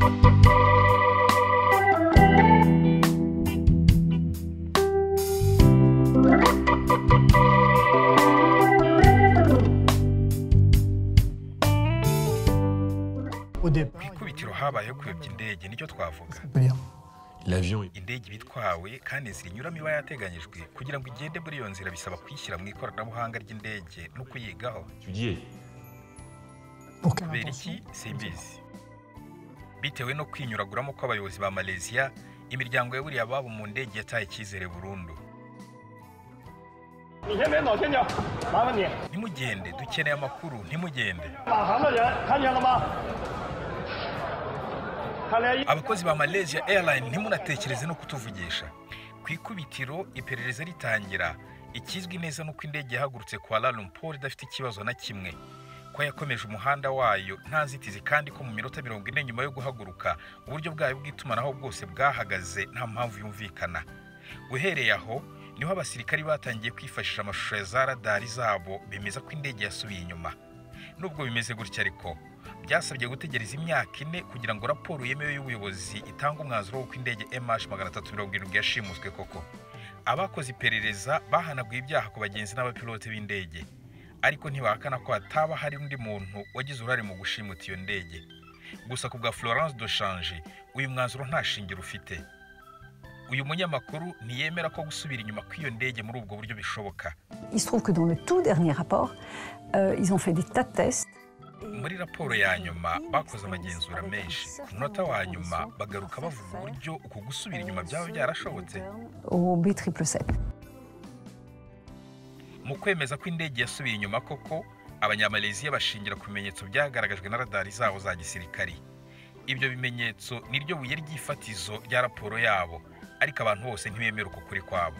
Au départ, Ku ikubitiro habayeho kuyobya indege, nicyo twavuga. on peut dire. L'avion Indege iba itwawe kandi inzira inyuramo iba yateganyijwe. Kugira ngo igende muri iyo nzira bisaba kuyishyira mu ikoranabuhanga ry'indege no kuyigaho. Étudié. Pour quelle Kubera intention? iki? Simbizi. Bitewe no kwinyuraguramo kw'abayobozi ba Malaysia, imiryango yaburiye ababo mu ndege yataye icyizere burundu. 你先别走，先生，麻烦你， Ntimugende, dukeneye amakuru, ntimugende. 马航的人看见了吗？看来 Abakozi ba Malaysia Airline, ntimunatekereze no kutuvugisha. Ku ikubitiro iperereza ritangira, ikizwi neza nuko indege yahagurutse Kuala Lumpur idafite ikibazo na kimwe, ko yakomeje umuhanda wayo nta nzitizi, kandi ko mu minota 40 nyuma yo guhaguruka uburyo bwayo bw'itumanaho bwose bwahagaze nta mpamvu yumvikana. Uhereye aho niho abasirikari batangiye kwifashisha amashusho ya za radari zabo bemeza ko indege yasubiye inyuma. Nubwo bimeze gutya ariko, byasabye gutegereza imyaka 4 kugira ngo raporo yemewe y'ubuyobozi itange umwanzuro w'uko indege MH 370 yashimuswe koko. Abakoze iperereza bahanaguye ibyaha ku bagenzi n'abapilote b'indege, ariko ntibahakana ko hataba hari undi muntu wagize uruhare mu gushimuta iyo ndege. Gusa ku bwa Florence Dochange, uyu mwanzuro nta shingiro ufite. Uyu munyamakuru ntiyemera ko gusubira inyuma kw'iyo ndege muri ubwo buryo bishoboka. Il se trouve que dans le tout dernier rapport, ils ont fait des tas de tests. Muri raporo ya nyuma bakoze amagenzura menshi, ku munota wa nyuma bagaruka bavuga uburyo uku gusubira inyuma byaba byarashobotse. Au B777. Mu kwemeza ko indege yasubiye inyuma koko, Abanyamaleziya bashingira ku bimenyetso byagaragajwe na radari zabo za gisirikari. Ibyo bimenyetso niryo buye ry'ifatizo rya raporo yabo, ariko abantu bose ntibemera uko kuri kwabo.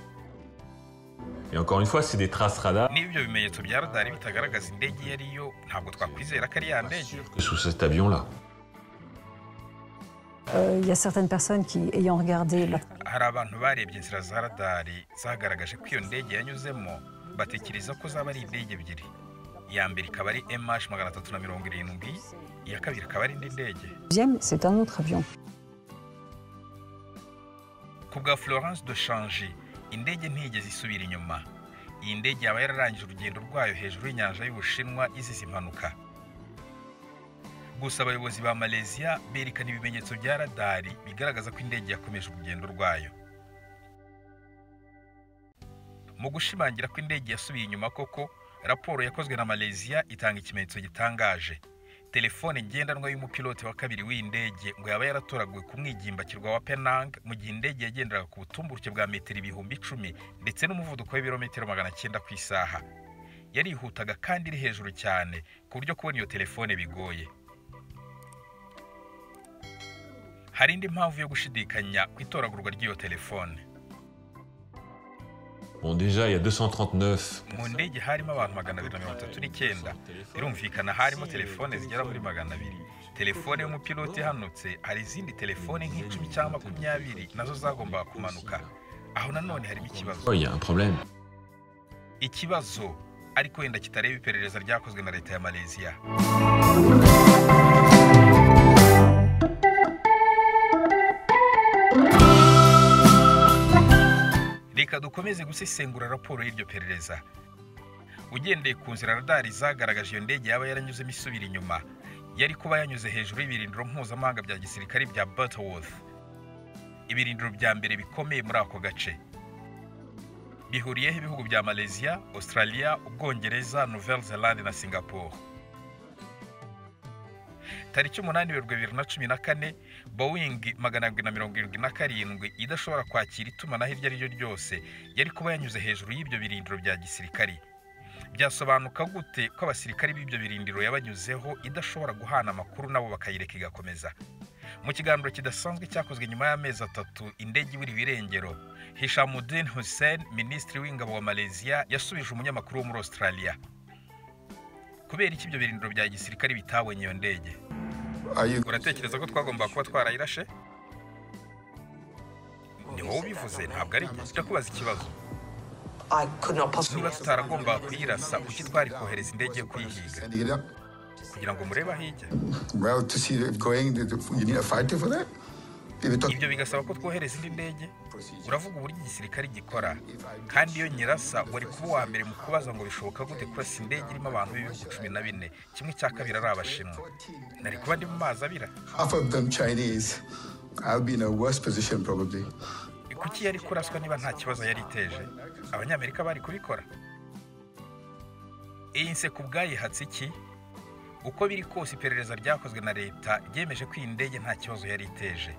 Et encore une fois, c'est des traces radar. Niba ibyo bimenyetso bya radari bitagaragaza indege iyo ari yo, ntabwo twakwizera ko ari ya ndege. Sûr que sous cet avion-là. Il y a certaines personnes qui, ayant regardé la Hari abantu barebye inzira za radari zagaragaje ko iyo ndege yanyuzemo, batekereza ko zaba ari indege ebyiri, iya mbere ikaba ari MH 370, iya kabiri ikaba ari indi ndege. Deuxième, c'est un autre avion. Ku bwa Florence de Changy, indege ntiyigeze isubira inyuma. Iyi ndege yaba yararangije urugendo rwayo hejuru y'inyanja y'Ubushinwa izize impanuka. Gusa abayobozi ba Malaysia berekana ibimenyetso bya radari bigaragaza ko indege yakomeje urugendo rwayo. Mu gushimangira ko indege yasubiye inyuma koko, raporo yakozwe na Malaysia itanga ikimenyetso gitangaje: telefone ngendanwa y'umupilote wa kabiri w'iyi ndege ngo yaba yaratoraguwe ku mwigimbakirwa wa Penang mu gihe indege yagenderaga ku butumburuke bwa metero 10,000 ndetse n'umuvuduko w'ibirometero 900 ku isaha. Yarihutaga kandi iri hejuru cyane ku buryo kubona iyo telefone bigoye. Hari indi mpamvu yo gushidikanya ku itoragurwa ry'iyo telefone. Bon, déjà, il y a 239. Mu ndege harimo abantu 239, birumvikana harimo telefone zigera muri 200. Telefone y'umupilote ihanutse, hari izindi telefone nk'10 cyangwa 20 nazo zagombaga kumanuka. Aho nanone harimo ikibazo. Oh, il y a un problème. Ikibazo ariko wenda kitareba iperereza ryakozwe na leta ya Malaysia. Reka dukomeze gusesengura raporo y'iryo perereza. Ugendeye ku nzira radari zagaragaje iyo ndege yaba yaranyuzemo isubira inyuma, yari kuba yanyuze hejuru y'ibirindiro mpuzamahanga bya gisirikare bya Butterworth, ibirindiro bya mbere bikomeye muri ako gace bihuriyeho ibihugu bya Malaysia, Australia, Ubwongereza, Nouvelle Zelande na Singapore. Tariki 8 Werurwe 2014, Boeing 777 idashobora kwakira itumanaho iryo ari ryo ryose yari kuba yanyuze hejuru y'ibyo birindiro bya gisirikari. Byasobanuka gute ko abasirikari b'ibyo birindiro yabanyuzeho idashobora guhana amakuru nabo, bakayireka igakomeza? Mu kiganiro kidasanzwe cyakozwe nyuma y'amezi 3 indege ibura ibirengero, Hishammuddin Hussein, minisitiri w'ingabo wa Malaysia, yasubije umunyamakuru wo muri Australia: Kubera iki ibyo birindiro bya gisirikari bitabonye iyo ndege? Uratekereza ko twagomba kuba twarayirashe? Ni wowe ubivuze, ntabwo ari njye. Ndakubaza ikibazo. I could not possibly. Niba tutaragomba kuyirasa, kuki twari kohereza indege yo kuyihiga? Kugira ngo murebe aho ijya? Well, to see it going, you need a fighter for that? If you talk Ibyo bigasaba ko twohereza indi ndege? Uravuga uburyo igisirikare gikora, kandi iyo nyirasa wari kuba uwa mbere mu kubaza ngo bishoboka gute kurasa indege irimo abantu b'ibihugu 14, 1/2 ari Abashinwa? Nari kuba ndi mu mazi abira. Half of them Chinese, I'll be in a worse position probably. Kuki yari kuraswa niba nta kibazo yari iteje? Abanyamerika bari kubikora? Iyi nseko ubwayihatse iki? Uko biri kose, iperereza ryakozwe na leta ryemeje ko iyi ndege nta kibazo yari iteje.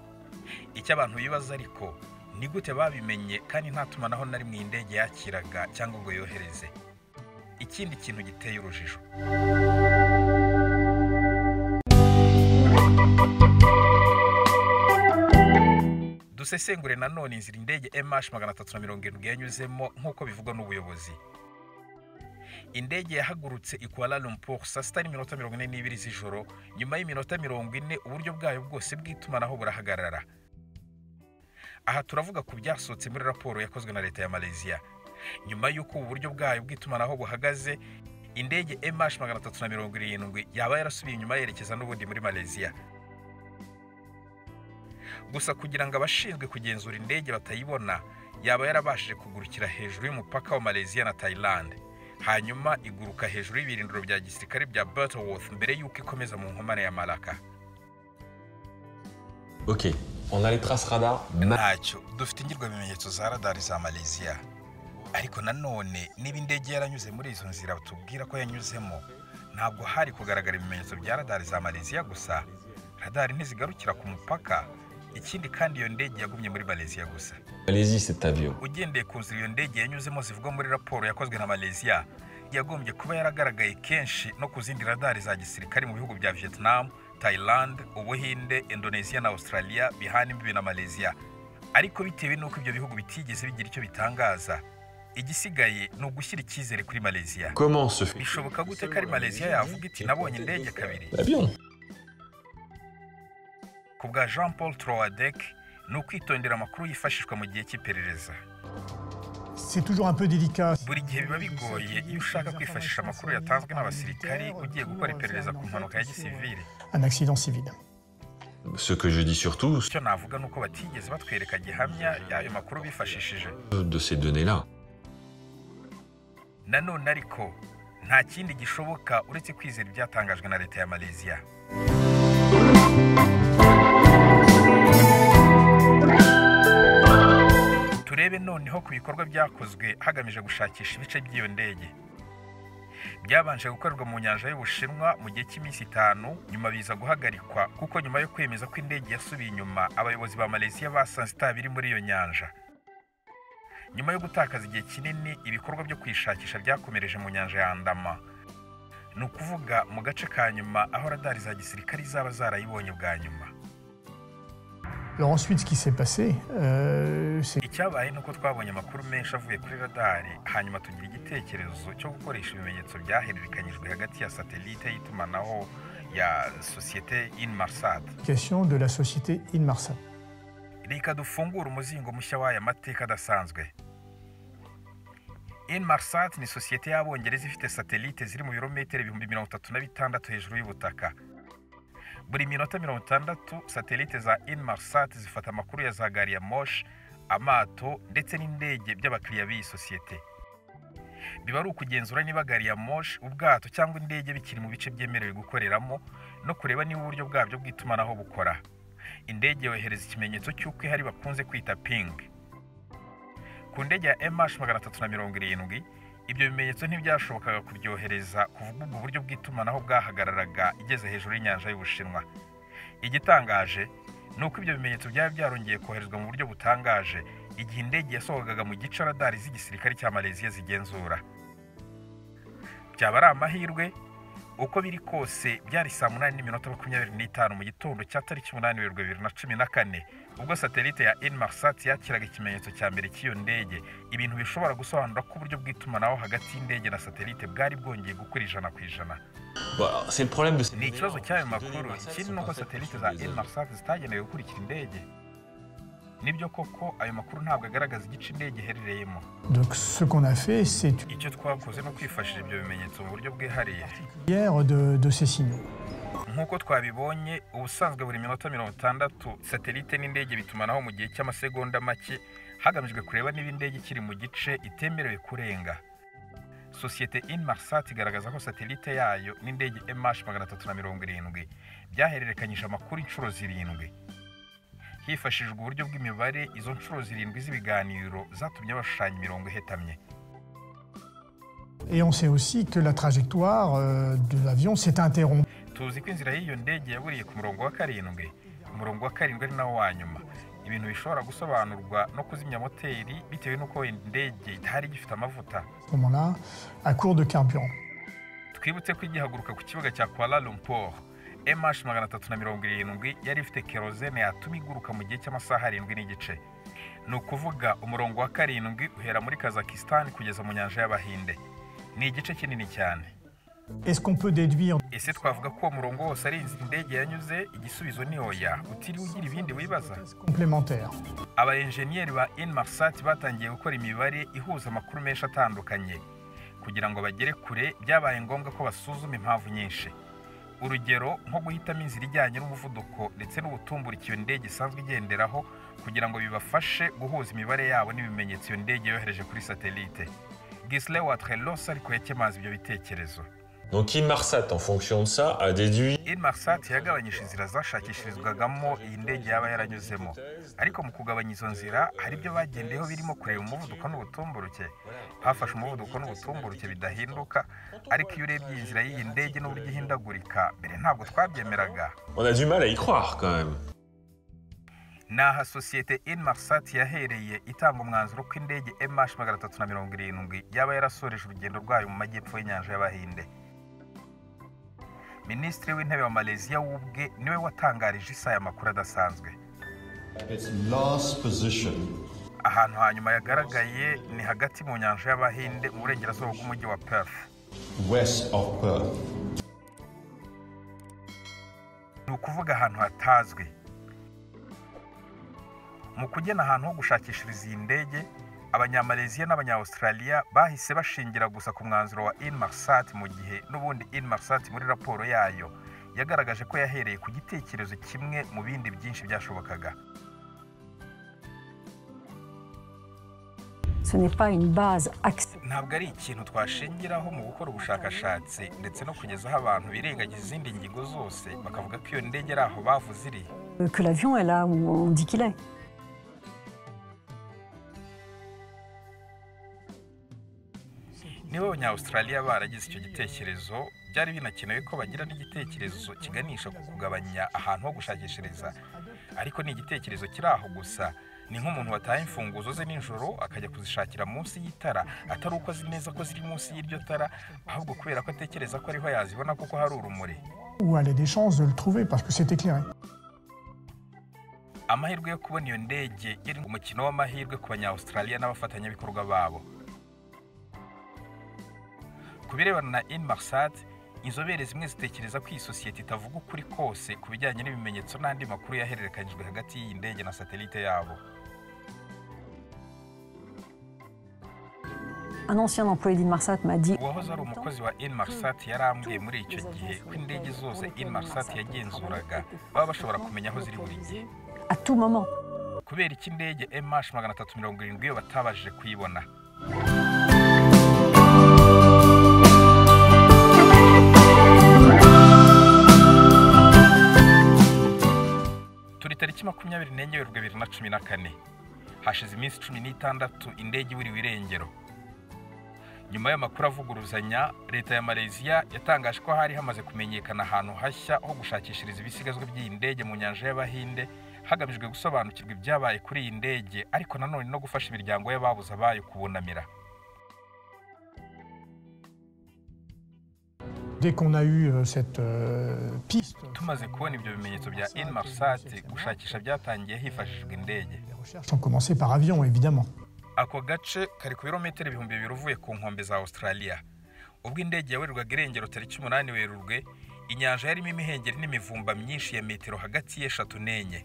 Icyo abantu bibaza ariko ni gute babimenye kandi nta tumanaho na rimwe iyi ndege yakiraga cyangwa ngo yohereze? Ikindi kintu giteye urujijo, dusesengure nanone inzira indege MH 370 yanyuzemo nk'uko bivugwa n'ubuyobozi. Indege yahagurutse i Kuala Lumpur saa 6:42 z'ijoro. Nyuma y'iminota 40 uburyo bwayo bwose bw'itumanaho burahagarara. Aha turavuga ku byasohotse muri raporo yakozwe na leta ya Malaysia. Nyuma y'uko ubu buryo bwayo bw'itumanaho buhagaze, indege MH 370 yaba yarasubiye inyuma yerekeza n'ubundi muri Malaysia. Gusa kugira ngo abashinzwe kugenzura indege batayibona, yaba yarabashije kugurukira hejuru y'umupaka wa Malaysia na Thailand, hanyuma iguruka hejuru y'ibirindiro bya gisirikare bya Butterworth mbere y'uko ikomeza mu nkomane ya Malacca. Ok, on a les traces radar. Ntacyo dufite ingirwabimenyetso za radari za Malaysia, ariko nanone niba indege yaranyuze muri izo nzira tubwira ko yanyuzemo, ntabwo hari kugaragara ibimenyetso bya radari za Malaysia gusa. Radari ntizigarukira ku mupaka. Ikindi kandi, iyo ndege yagumye muri Malaysia gusa. Malaisie, cet avion. Ugendeye ku nzira iyo ndege yanyuzemo zivugwa muri raporo yakozwe na Malaysia, yagombye kuba yaragaragaye kenshi no ku zindi radari za gisirikare mu bihugu bya Vietnam, Thailand, Ubuhinde, Indonesia na Australia bihana imbibi na Malaysia. Ariko bitewe n'uko ibyo bihugu bitigeze bigira icyo bitangaza, igisigaye ni ugushyira icyizere kuri Malaysia. Comment se fait Bishoboka gute ko ari Malaysia yavuga iti nabonye indege kabiri? L'avion. Ku bwa Jean Paul Troadec, ni ukwitondera amakuru yifashishwa mu gihe cy'iperereza. C'est toujours un peu délicat. Buri gihe biba bigoye iyo ushaka kwifashisha amakuru yatanzwe n'abasirikari ugiye gukora iperereza ku mpanuka ya gisivili. Un accident civil. Ce que je dis surtout Icyo navuga ni uko batigeze batwereka gihamya y'ayo makuru bifashishije. de ces données-là. Nanone ariko nta kindi gishoboka uretse kwizera ibyatangajwe na leta ya Malaysia. Turebe noneho ku bikorwa byakozwe hagamijwe gushakisha ibice by'iyo ndege. Byabanje gukorerwa mu nyanja y'Ubushinwa mu gihe cy'iminsi 5, nyuma biza guhagarikwa kuko nyuma yo kwemeza ko indege yasubiye inyuma, abayobozi ba Malaysia basanze itaba iri muri iyo nyanja. Nyuma yo gutakaza igihe kinini, ibikorwa byo kuyishakisha byakomereje mu nyanja ya Andama, ni ukuvuga mu gace ka nyuma aho radari za gisirikare zaba zarayibonye bwa nyuma. Alors ensuite, ce qui s'est passé, c'est Icyabaye ni uko twabonye amakuru menshi avuye kuri radari, hanyuma tugira igitekerezo cyo gukoresha ibimenyetso byahererekanyijwe hagati ya satelite y'itumanaho ya sosiyete Inmarsat. Question de la société Inmarsat. Reka dufungure umuzingo mushya w'aya mateka adasanzwe. Inmarsat ni sosiyete y'Abongereza ifite satelite ziri mu birometero 36,000 hejuru y'ubutaka. Buri minota 60 satelite za Inmarsat zifata amakuru ya za gari ya moshi, amato ndetse n'indege by'abakiriya b'iyi sosiyete. Biba ari ukugenzura niba gari ya moshi, ubwato cyangwa indege bikiri mu bice byemerewe gukoreramo, no kureba niba uburyo bwabyo bw'itumanaho bukora. Indege yohereza ikimenyetso cy'uko ihari bakunze kwita ping. Ku ndege ya MH 370, ibyo bimenyetso ntibyashobokaga kubyohereza kuvuga ubwo buryo bw'itumanaho bwahagararaga igeze hejuru y'inyanja y'Ubushinwa. Igitangaje ni uko ibyo bimenyetso byaba byarongeye koherezwa mu buryo butangaje igihe indege yasohokaga mu gice radari z'igisirikare cya Malaysia zigenzura. Byaba ari amahirwe? Uko biri kose, byari saa 8:25 mu gitondo cya tariki 8 Werurwe 2014 ubwo satelite ya Inmarsat yakiraga ikimenyetso cya mbere cy'iyo ndege, ibintu bishobora gusobanura ko uburyo bw'itumanaho hagati y'indege na satelite bwari bwongeye gukora 100%. Bon, alors, c'est le problème de ces Ni ikibazo cy'ayo makuru. Ikindi ni uko satelite za Inmarsat zitagenewe gukurikira indege. Nibyo koko, ayo makuru ntabwo agaragaza igice indege iherereyemo. Donc ce qu'on a fait, c'est Icyo twakoze no kwifashisha ibyo bimenyetso mu buryo bwihariye. Une de ces signaux. Nk'uko twabibonye, ubusanzwe buri minota 60 satelite n'indege bitumanaho mu gihe cy'amasegonda make, hagamijwe kureba niba indege ikiri mu gice itemerewe kurenga. Sosiyete Inmarsat igaragaza ko satelite yayo n'indege MH 370 byahererekanyije amakuru inshuro zirindwi hifashishijwe uburyo bw'imibare. Izo nshuro zirindwi z'ibiganiro zatumye bashushanya imirongo ihetamye. Et on sait aussi que la trajectoire de l'avion s'est interrompue. Tuzi ko inzira y'iyo ndege yaburiye ku murongo wa karindwi, umurongo wa karindwi ari nawo wa nyuma, ibintu bishobora gusobanurwa no kuzimya moteri bitewe n'uko wenda indege itari igifite amavuta. À ce moment-là, à court de carburant. Twibutse ko igihaguruka ku kibuga cya Kuala Lumpur, MH 370 yari ifite kerozene yatuma iguruka mu gihe cy'amasaha 7 n'igice. Ni ukuvuga umurongo wa karindwi uhera muri Kazakistan kugeza mu nyanja y'Abahinde, ni igice kinini cyane. Est-ce qu'on peut déduire Ese twavuga ko uwo murongo wose ari inzira indege yanyuze? Igisubizo ni oya, utiriwe ugira ibindi wibaza. Complémentaires? Aba enjeniyeri ba Inmarsat batangiye gukora imibare ihuza amakuru menshi atandukanye. Kugira ngo bagere kure, byabaye ngombwa ko basuzuma impamvu nyinshi, urugero nko guhitamo inzira ijyanye n'umuvuduko ndetse n'ubutumburuke iyo ndege isanzwe igenderaho, kugira ngo bibafashe guhuza imibare yabo n'ibimenyetso iyo ndege yohereje kuri satelite. Ghislain Wattrelos ariko yakemanze ibyo bitekerezo. Donc Inmarsat, en fonction de ça, a déduit Inmarsat yagabanyije inzira zashakishirizwagamo iyi ndege yaba yaranyuzemo, ariko mu kugabanya izo nzira hari ibyo bagendeyeho birimo kureba umuvuduko n'ubutumburuke. Bafashe umuvuduko n'ubutumburuke bidahinduka, ariko iyo urebye iyi nzira y'iyi ndege n'uburyo ihindagurika, mbere ntabwo twabyemeraga. On a du mal à y croire quand même. Ni aha sosiyete Inmarsat yahereye itanga umwanzuro ko indege MH 370 yaba yarasoreje urugendo rwayo mu majyepfo y'inyanja y'Abahinde. Minisitiri w'Intebe wa Malaysia we ubwe niwe watangarije isi aya makuru adasanzwe. Its last position Ahantu hanyuma yagaragaye ni hagati mu nyanja y'Abahinde, mu burengerazuba bw'umujyi wa Perth. West of Perth. Ni ukuvuga ahantu hatazwi. Mu kugena ahantu ho gushakishiriza iyi ndege, Abanyamaleziya n'Abanya-Australia bahise bashingira gusa ku mwanzuro wa Inmarsat, mu gihe n'ubundi Inmarsat muri raporo yayo yagaragaje ko yahereye ku gitekerezo kimwe mu bindi byinshi byashobokaga. Ce n'est pas une base acceptable. Ntabwo ari ikintu twashingiraho mu gukora ubushakashatsi ndetse no kugeza aho abantu birengagiza izindi ngingo zose bakavuga ko iyo ndege ari aho bavuze iri. Que l'avion est là où on dit qu'il est. Niba Abanya-Australia baragize icyo gitekerezo, byari binakenewe ko bagira n'igitekerezo kiganisha ku kugabanya ahantu ho gushakishiriza, ariko ni igitekerezo kiri aho gusa. Ni nk'umuntu wataye imfunguzo ze nijoro akajya kuzishakira munsi y'itara, atari uko azi neza ko ziri munsi y'iryo tara, ahubwo kubera ko atekereza ko ariho yazibona kuko hari urumuri. Où elle a des chances de le trouver parce que c'est éclairé. Amahirwe yo kubona iyo ndege yari umukino w'amahirwe ku Banya-Australia n'abafatanyabikorwa babo. Ku birebana na Inmarsat, inzobere zimwe zitekereza ko iyi sosiyete itavuga ukuri kose ku bijyanye n'ibimenyetso n'andi makuru yahererekanyijwe hagati y'iyi ndege na satelite yabo. Un ancien employé d'Inmarsat m'a dit Uwahoze ari umukozi wa Inmarsat yarambwiye muri icyo gihe ko indege zose Inmarsat yagenzuraga baba bashobora kumenya aho ziri buri gihe. À tout moment. Kubera iki indege MH 370 yo batabashije kuyibona? Turi tariki 24 Werurwe 2014, hashize iminsi 16 indege iburiwe irengero. Nyuma y'amakuru avuguruzanya, leta ya Malaysia yatangaje ko hari hamaze kumenyekana ahantu hashya ho gushakishiriza ibisigazwa by'iyi ndege mu nyanja y'Abahinde, hagamijwe gusobanukirwa ibyabaye kuri iyi ndege, ariko nanone no gufasha imiryango y'ababuze abayo kubunamira. Dès qu'on a eu cette piste, Tumaze kubona ibyo bimenyetso bya Inmarsat, gushakisha byatangiye hifashishijwe indege. Les recherches ont commencé par avion, évidemment. Ako gace kari ku birometero 2000 uvuye ku nkombe za Australia. Ubwo indege yaburirwaga irengero tariki 8 Werurwe, inyanja yarimo imihengeri n'imivumba myinshi ya metero hagati y'eshatu n'enye.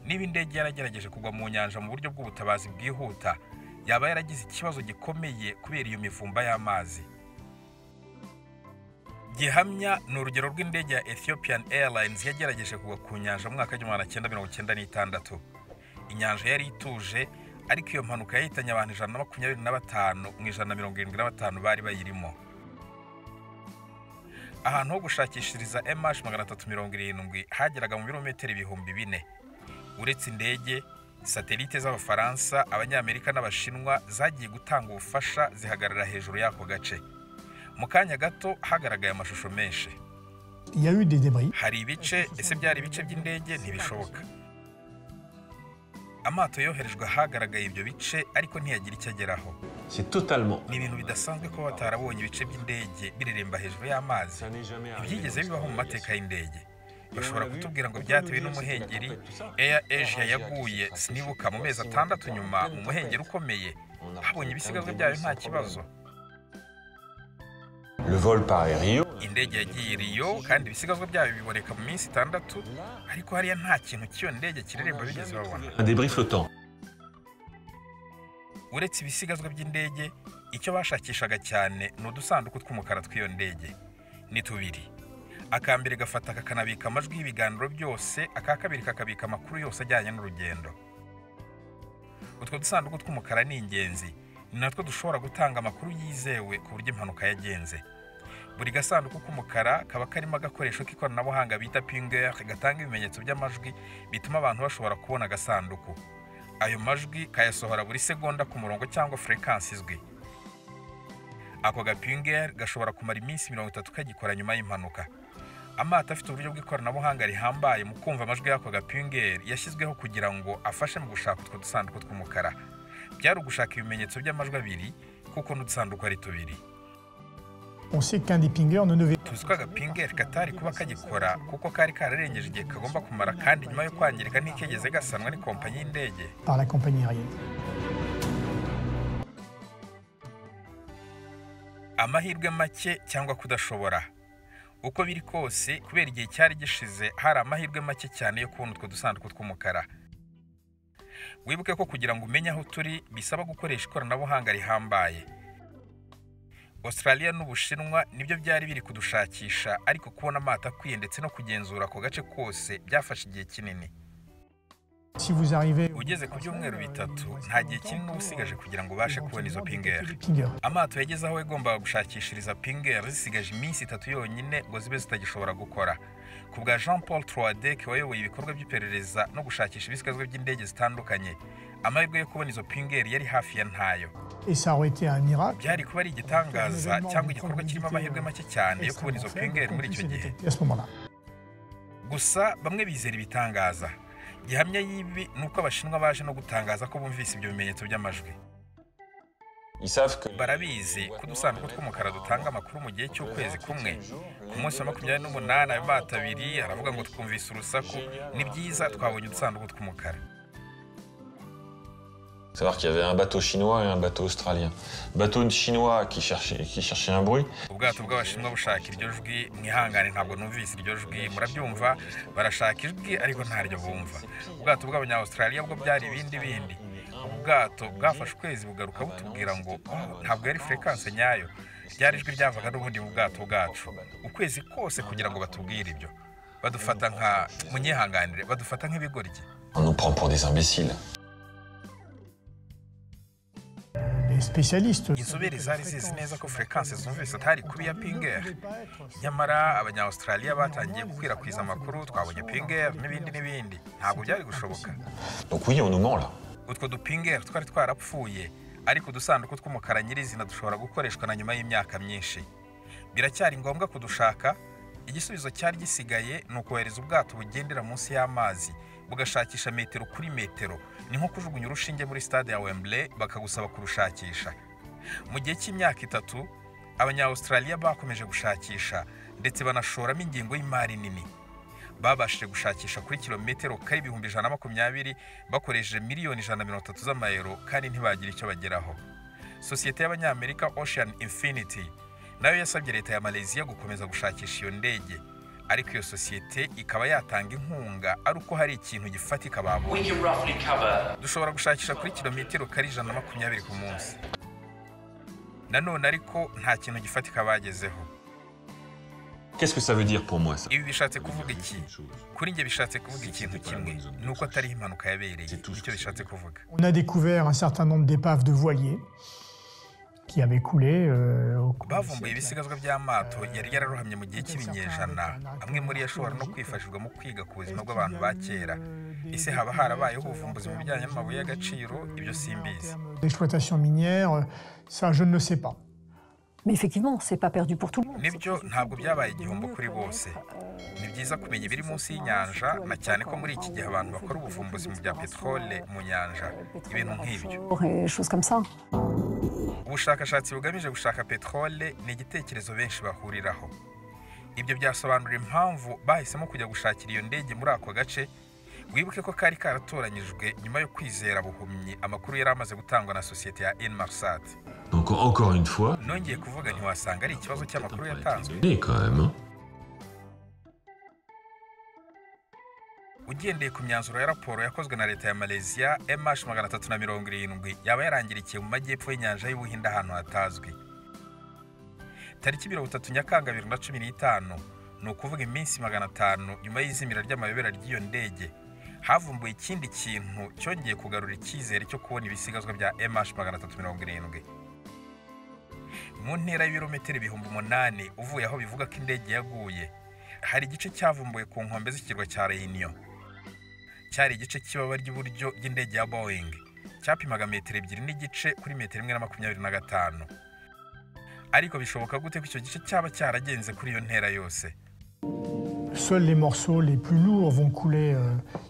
Niba indege yaragerageje kugwa mu nyanja mu buryo bw'ubutabazi bwihuta, yaba yaragize ikibazo gikomeye kubera iyo mivumba y'amazi. Gihamya ni urugero rw'indege ya Ethiopian Airlines yagerageje kugwa ku nyanja mu mwaka w'1996. Inyanja yari ituje, ariko iyo mpanuka yahitanye abantu 125 mu 175 bari bayirimo. Ahantu ho gushakishiriza MH370 hageraga mu birometero 4000. Uretse indege, satelite z'Abafaransa, Abanyamerika n'Abashinwa zagiye gutanga ubufasha zihagarara hejuru y'ako gace. Mu kanya gato hagaragaye amashusho menshi. Il y a eu des débris. Hari ibice, ese byari ibice by'indege? Ntibishoboka. Amato yoherejwe ahagaragaye ibyo bice, ariko ntiyagira icyo ageraho. C'est totalement. Ni ibintu bidasanzwe kuba batarabonye ibice by'indege bireremba hejuru y'amazi. Ça n'est jamais arrivé. Ntibyigeze bibaho mu mateka y'indege. Bashobora kutubwira ngo byatewe n'umuhengeri. Air Asia yaguye, sinibuka, mu mezi 6 nyuma mu muhengeri ukomeye. Habonye ibisigazwa byayo nta kibazo. Le vol part à Rio. Indege yagiye i Rio kandi ibisigazwa byayo biboneka mu minsi 6, ariko hariya nta kintu cy'iyo ndege kireremba bigeze babona. Un débris flottant. Uretse ibisigazwa by'indege, icyo bashakishaga cyane ni udusanduku tw'umukara tw'iyo ndege. Ni tubiri. Aka mbere gafata kakanabika amajwi y'ibiganiro byose, aka kabiri kakabika amakuru yose ajyanye n'urugendo. Utwo dusanduku tw'umukara ni ingenzi, ni natwo dushobora gutanga amakuru yizewe ku buryo impanuka yagenze. Buri gasanduku k'umukara kaba karimo agakoresho k'ikoranabuhanga bita pinger gatanga ibimenyetso by'amajwi bituma abantu bashobora kubona agasanduku. Ayo majwi kayasohora buri segonda ku murongo cyangwa fréquence izwi. Ako gapinger gashobora kumara iminsi 30 kagikora nyuma y'impanuka. Amato afite uburyo bw'ikoranabuhanga rihambaye mu kumva amajwi y'ako gapinger yashyizweho kugira ngo afashe mu gushaka utwo dusanduku tw'umukara. Byari ugushaka ibimenyetso by'amajwi abiri kuko n'udusanduku ari tubiri. On sait qu'un des pingers ne devait Tuzi ko agapinger katari kuba kagikora kuko kari kararengeje igihe kagomba kumara, kandi nyuma yo kwangirika ntikigeze gasanwa n'ikompanyi y'indege. par la compagnie aérienne. Amahirwe make cyangwa kudashobora. Uko biri kose, kubera igihe cyari gishize, hari amahirwe make cyane yo kubona utwo dusanduku tw'umukara. Wibuke ko kugira ngo umenye aho turi bisaba gukoresha ikoranabuhanga rihambaye. Australia n'Ubushinwa nibyo byari biri kudushakisha, ariko kubona amato akwiye ndetse no kugenzura ako gace kose byafashe igihe kinini. Si vous arrivez Ugeze ku byumweru 3, nta gihe kinini uba usigaje kugira ngo ubashe kubona izo pinger. des pingers. Amato yageze aho yagombaga gushakishiriza pinger zisigaje iminsi 3 yonyine ngo zibe zitagishobora gukora. Ku bwa Jean Paul Troadec wayoboye ibikorwa by'iperereza no gushakisha ibisigazwa by'indege zitandukanye, amahirwe yo kubona izo pinger yari hafi ya ntayo. Et ça aurait été un miracle. Byari kuba ari igitangaza cyangwa igikorwa kirimo amahirwe make cyane yo kubona izo pinger muri icyo gihe. À ce moment-là. Gusa bamwe bizera ibitangaza. Gihamya y'ibi ni uko Abashinwa baje no gutangaza ko bumvise ibyo bimenyetso by'amajwi. Ils savent que. Barabizi ko udusanduku tw'umukara dutanga amakuru mu gihe cy'ukwezi kumwe. Ku munsi wa 28 ayo mato abiri aravuga ngo twumvise urusaku, ni byiza twabonye udusanduku tw'umukara. Savoir qu'il y avait un bateau chinois et un bateau australien. Bateau chinois qui cherchait un bruit. Ubwato bw'Abashinwa bushaka iryo jwi, mwihangane ntabwo numvise iryo jwi, murabyumva, barashaka ijwi ariko ntaryo bumva. Ubwato bw'Abanya-Australia bwo byari ibindi bindi. Ubwato bwafashe ukwezi bugaruka butubwira ngo oh, ntabwo yari fréquence nyayo, ryari ijwi ryavaga n'ubundi mu bwato bwacu. Ukwezi kose kugira ngo batubwire ibyo. Badufata nka, munyihanganire, badufata nk'ibigoryi. On nous prend pour des imbéciles. Les spécialistes. Inzobere zari zizi neza ko fréquence zumvise atari kuba iya pinger. Nyamara Abanya-Australia batangiye gukwirakwiza amakuru, twabonye pinger n'ibindi n'ibindi. Ntabwo byari gushoboka. Donc oui, on nous ment là. Utwo dupinger twari twarapfuye, ariko udusanduku tw'umukara nyirizina dushobora gukoreshwa na nyuma y'imyaka myinshi. Biracyari ngombwa kudushaka. Igisubizo cyari gisigaye ni ukohereza ubwato bugendera munsi y'amazi bugashakisha metero kuri metero. Ni nko kujugunya urushinge muri stade ya Wembley bakagusaba kurushakisha. Mu gihe cy'imyaka 3, Abanya-Australia bakomeje gushakisha ndetse banashoramo ingengo y'imari nini. Babashije gushakisha kuri kilometero kare 120,000 bakoresheje miliyoni 130 z'amayero, kandi ntibagira icyo bageraho. Sosiyete y'Abanyamerika Ocean Infinity nayo yasabye leta ya Malaysia gukomeza gushakisha iyo ndege, Ariko iyo sosiyete ikaba yatanga inkunga ari uko hari ikintu gifatika babonye. We can roughly cover Dushobora gushakisha kuri kilometero kari 120 ku munsi. Nanone ariko nta kintu gifatika bagezeho. Qu'est-ce que ça veut dire pour moi, ça? Ibi bishatse kuvuga iki? Kuri njye bishatse kuvuga ikintu kimwe, ni uko atariho impanuka yabereye. Nicyo bishatse kuvuga. On a découvert un certain nombre d'épaves de voiliers qui avaient coulé au cours du Bavumbuye siècle. Ibisigazwa by'amato yari yararohamye mu gihe cy'ibinyejana, amwe muri yo ashobora no kwifashishwa mu kwiga ku buzima bw'abantu ba kera. Ese haba harabayeho ubuvumbuzi mu bijyanye n'amabuye y'agaciro? Ibyo simbizi. D'exploitation minière, ça je ne le sais pas. Mais effectivement, c'est pas perdu pour tout le monde. Nibyo, ntabwo byabaye igihombo kuri bose. Ni byiza kumenya ibiri munsi y'inyanja, na cyane ko muri iki gihe abantu bakora ubuvumbuzi mu bya peteroli mu nyanja, ibintu nk'ibyo. Et des choses comme ça. Ubushakashatsi bugamije gushaka peteroli ni igitekerezo benshi bahuriraho. Ibyo byasobanura impamvu bahisemo kujya gushakira iyo ndege muri ako gace. Wibuke ko kari karatoranyijwe nyuma yo kwizera buhumyi amakuru yari amaze gutangwa na sosiyete ya Inmarsat. Donc encore une fois, Nongeye kuvuga, ntiwasanga ari ikibazo cy'amakuru yatanzwe? donné quand même, hein. Ugendeye ku myanzuro ya raporo yakozwe na leta ya Malaysia, MH 370 yaba yarangirikiye mu majyepfo y'inyanja y'Ubuhinde ahantu hatazwi tariki 30 Nyakanga 2015, ni ukuvuga iminsi 500 nyuma y'izimira ry'amayobera ry'iyo ndege, havumbuwe ikindi kintu cyongeye kugarura icyizere cyo kubona ibisigazwa bya MH 370. Mu ntera y'ibirometero 8000 uvuye aho bivuga ko indege yaguye, hari igice cyavumbuwe ku nkombe z'ikirwa cya Reunion. Cyari igice cy'ibaba ry'iburyo ry'indege ya Boeing, cyapimaga metero 2.5 kuri metero 1.25. Ariko bishoboka gute ko icyo gice cyaba cyaragenze kuri iyo ntera yose? Seuls les morceaux les plus lourds vont couler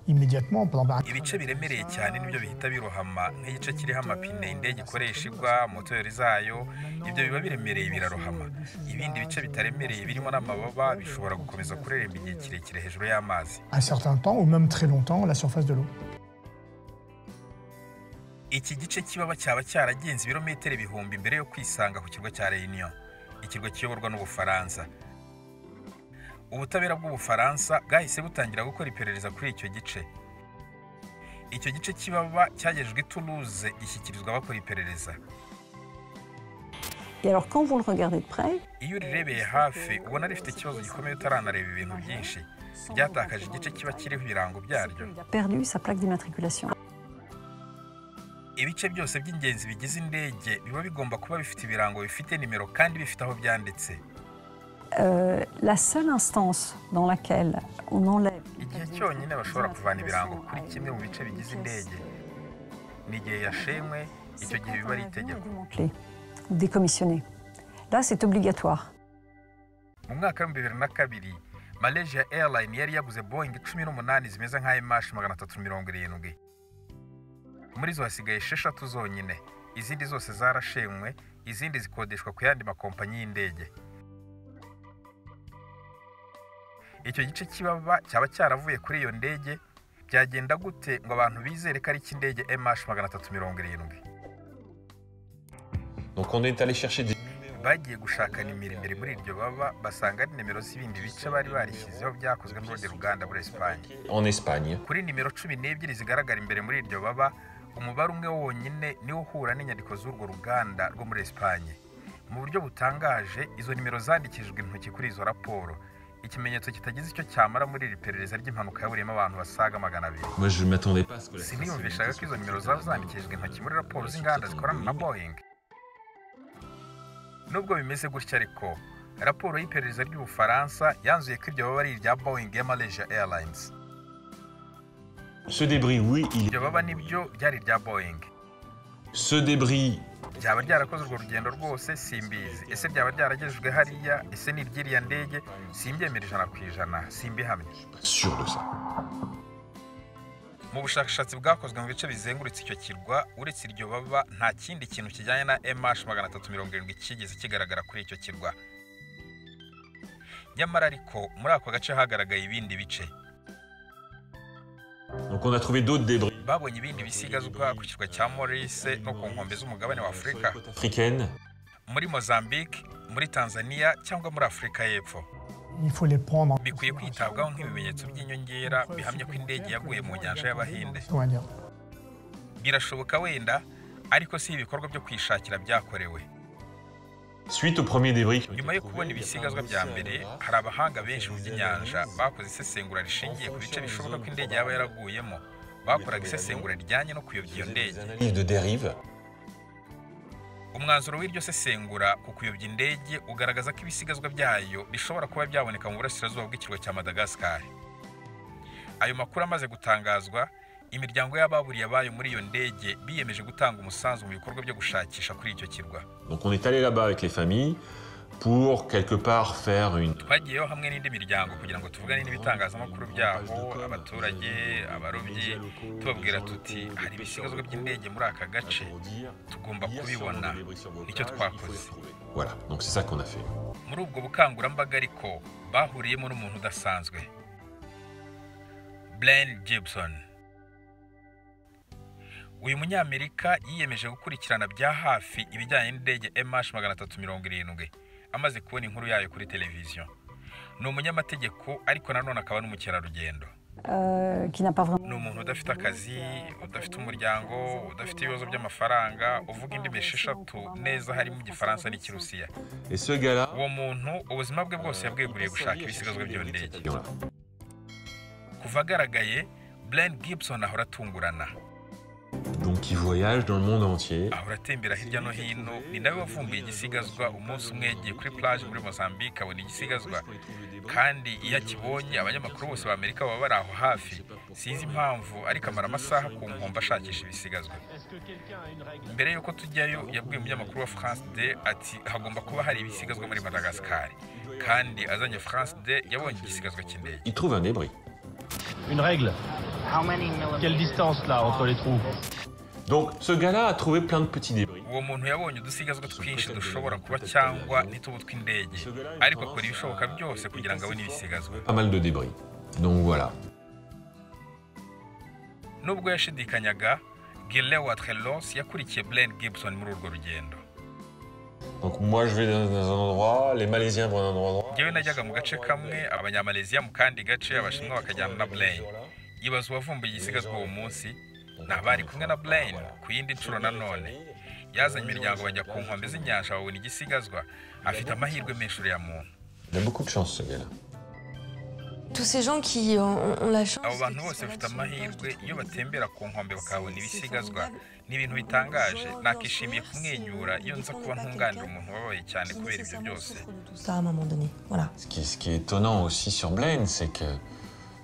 immédiatement. Par exemple, Ibice biremereye cyane nibyo bihita birohama, nk'igice kiriho amapine indege ikoresha igwa, moteri zayo. Ibyo biba biremereye birarohama. Ibindi bice bitaremereye birimo n'amababa bishobora gukomeza kureremba igihe kirekire hejuru y'amazi. Un certain temps, ou même très longtemps, à la surface de l'eau. Iki gice kibaba cyaba cyaragenze ibirometero ibihumbi mbere yo kwisanga ku kirwa cya Reunion, ikirwa kiyoborwa n'Ubufaransa. Ubutabera bw'Ubufaransa bwahise butangira gukora iperereza kuri icyo gice. Icyo gice kibaba cyagejejwe i Toulouse, gishyikirizwa abakora iperereza. Et alors, quand vous le regardez de près, Iyo urirebeye hafi ubona rifite ikibazo gikomeye, utaranareba ibintu byinshi. Ryatakaje igice kiba kiriho ibirango byaryo. Il a perdu sa plaque d'immatriculation. Ibice byose by'ingenzi bigize indege biba bigomba kuba bifite ibirango, bifite nimero kandi bifite aho byanditse. La seule instance dans laquelle on enlève Igihe cyonyine bashobora kuvana ibirango kuri kimwe mu bice bigize indege ni igihe yashenywe. Icyo gihe biba ari itegeko. Démantelé ou décommissionné. Là, c'est obligatoire. Mu mwaka wa 2002, Malaysia Airline yari yaguze Boeing 18 zimeze nka MH 370. Muri zo hasigaye esheshatu zonyine. Izindi zose zarashenywe, izindi zikodeshwa ku yandi makompanyi y'indege. Icyo gice kibaba cyaba cyaravuye kuri iyo ndege. Byagenda gute ngo abantu bizere ko ari icy'indege MH 370? Donc on est allé chercher des Bagiye gushaka nimero imbere muri iryo baba, basanga ari nimero z'ibindi bice bari barishyizeho byakozwe n'urundi ruganda muri Esipanye. En Espagne. Kuri nimero 12 zigaragara imbere muri iryo baba, umubare umwe wonyine niwo uhura n'inyandiko z'urwo ruganda rwo muri Esipanye. Mu buryo butangaje, izo nimero zandikishijwe intoki kuri izo raporo, ikimenyetso kitagize icyo cyamara muri iri perereza ry'impanuka yaburiyemo abantu basaga 200. Moi, je ne m'attendais pas à ce que la Siniyumvishaga ko izo nimero zaba zandikishijwe intoki muri raporo z'inganda zikorana na Boeing. Nubwo bimeze gutya ariko, raporo y'iperereza ry'Ubufaransa yanzuye ko iryo baba ari irya Boeing ya Malaysia Airlines. Ce débris, oui, il Iryo baba nibyo byari irya Boeing. Ce débris, Byaba ryarakoze urwo rugendo rwose? Simbizi. Ese byaba byaragejejwe hariya? Ese ni iry'iriya ndege? Simbyemera 100%, simbihamya. Sûr de ça. Mu bushakashatsi bwakozwe mu bice bizengurutse icyo kirwa, uretse iryo baba nta kindi kintu kijyanye na MH 370 cyigeze kigaragara kuri icyo kirwa. Nyamara ariko muri ako gace hagaragaye ibindi bice. Donc on a trouvé d'autres débris Babonye ibindi bisigazwa ku kirwa cya Maurice no ku nkombe z'umugabane wa Afurika, africaines. muri Mozambique, muri Tanzania cyangwa muri Afurika y'Epfo. Il faut les prendre en Bikwiye kwitabwaho nk'ibimenyetso by'inyongera bihamya ko indege yaguye mu nyanja y'Abahinde. Indien. Birashoboka wenda, ariko si ibikorwa byo kwishakira byakorewe. Suite aux premiers débris qui ont été Nyuma yo trouvés, kubona il y a ibisigazwa plein bya d'essais mbere, à hari abahanga benshi mu by'inyanja bakoze isesengura rishingiye ku bice bishoboka ko indege yaba yaraguyemo. Bakoraga isesengura rijyanye no kuyobya iyo des ndege. analyses de dérive. Umwanzuro w'iryo sesengura ku kuyobya indege ugaragaza ko ibisigazwa byayo bishobora kuba byaboneka mu burasirazuba bw'ikirwa cya Madagascar. Ayo makuru amaze gutangazwa, imiryango y'ababuriye abayo muri iyo ndege biyemeje gutanga umusanzu mu bikorwa byo gushakisha kuri icyo kirwa. Donc on est allé là-bas avec les familles pour quelque part faire une Twagiyeyo hamwe n'indi miryango kugira ngo tuvugane n'ibitangazamakuru byaho, abaturage, abarobyi, tubabwira tuti hari ibisigazwa by'indege muri aka gace, tugomba kubibona. Nicyo twakoze. Voilà, donc c'est ça qu'on a fait. Muri ubwo bukangurambaga ariko bahuriyemo n'umuntu udasanzwe, Blaine Gibson. Uyu munyamerika yiyemeje gukurikirana bya hafi ibijyanye n'indege MH 370 amaze kubona inkuru yayo kuri televiziyo. Ni umunyamategeko, ariko nanone akaba n'umukerarugendo. Qui n'a pas vraiment. Ni umuntu udafite akazi, udafite umuryango, udafite ibibazo by'amafaranga, uvuga indimi 6 neza harimo Igifaransa n'Ikirusiya. Et ce gars-là, Uwo muntu ubuzima bwe bwose yabweguriye gushaka ibisigazwa by'iyo ndege. avion-là. Kuva agaragaye, Blaine Gibson ahora atungurana. Donc il voyage dans le monde entier. Ahora atembera hirya no hino. Ni nawe wavumbuye igisigazwa umunsi umwe yagiye kuri plage muri Mozambique abona igisigazwa, kandi iyo akibonye abanyamakuru bose ba Amerika baba bari aho hafi. Sinzi impamvu, ariko amara amasaha ku nkombe ashakisha ibisigazwa. Mbere y'uko tujyayo yabwiye umunyamakuru wa France 2 ati hagomba kuba hari ibisigazwa muri Madagascar, kandi azanye France 2 yabonye igisigazwa cy'indege. Il trouve un débris. Une règle. Quelle distance là entre les trous? Donc ce gars-là a trouvé plein de petits débris. Uwo muntu yabonye udusigazwa twinshi dushobora kuba cyangwa n'itubu tw'indege, ariko akora ibishoboka byose kugira ngo abone ibisigazwa. Pas mal de débris. Donc voilà. Nubwo yashidikanyaga, Gile Watrellos yakurikiye Blaine Gibson muri urwo rugendo. Donc moi je vais dans un endroit, les Malaisiens vont dans un endroit. Njyewe najyaga mu gace kamwe, Abanyamaleziya mu kandi gace, Abashinwa bakajyana na Blaine. Ibaza uwavumbuye igisigazwa uwo munsi ni abari kumwe na Blaine. Ku yindi nshuro nanone yazanye imiryango bajya ku nkombe z'inyanja babona igisigazwa. Afite amahirwe menshi uriya muntu. Il a beaucoup de chance ce gars-là. Tous ces gens qui ont la chance Abo bantu bose bafite amahirwe iyo batembera ku nkombe bakahabona ibisigazwa. Ni ibintu bitangaje. Nakishimiye kumwenyura iyo nza kuba ntunganira umuntu wababaye cyane kubera ibyo byose. Tout ça à un moment donné. Voilà. Ce qui est étonnant aussi sur Blaine, c'est que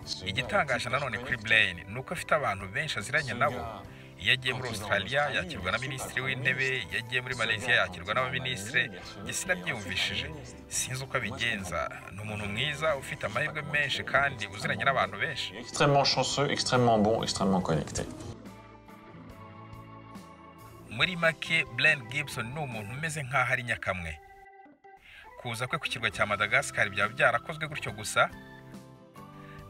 ce gars- Igitangaje nanone kuri Blaine ni uko afite abantu benshi aziranye nabo. Iyo agiye muri Australia yakirwa na minisitiri w'intebe, iyo agiye muri Malaysia yakirwa n'abaminisitiri. Njye sinabyiyumvishije, sinzi uko abigenza. Ni umuntu mwiza ufite amahirwe menshi kandi uziranye n'abantu benshi. Extrêmement chanceux, extrêmement bon, extrêmement connecté. Muri make, Blaine Gibson ni umuntu umeze nk'aho ari nyakamwe. Kuza kwe ku kirwa cya Madagascar byaba byarakozwe gutyo gusa?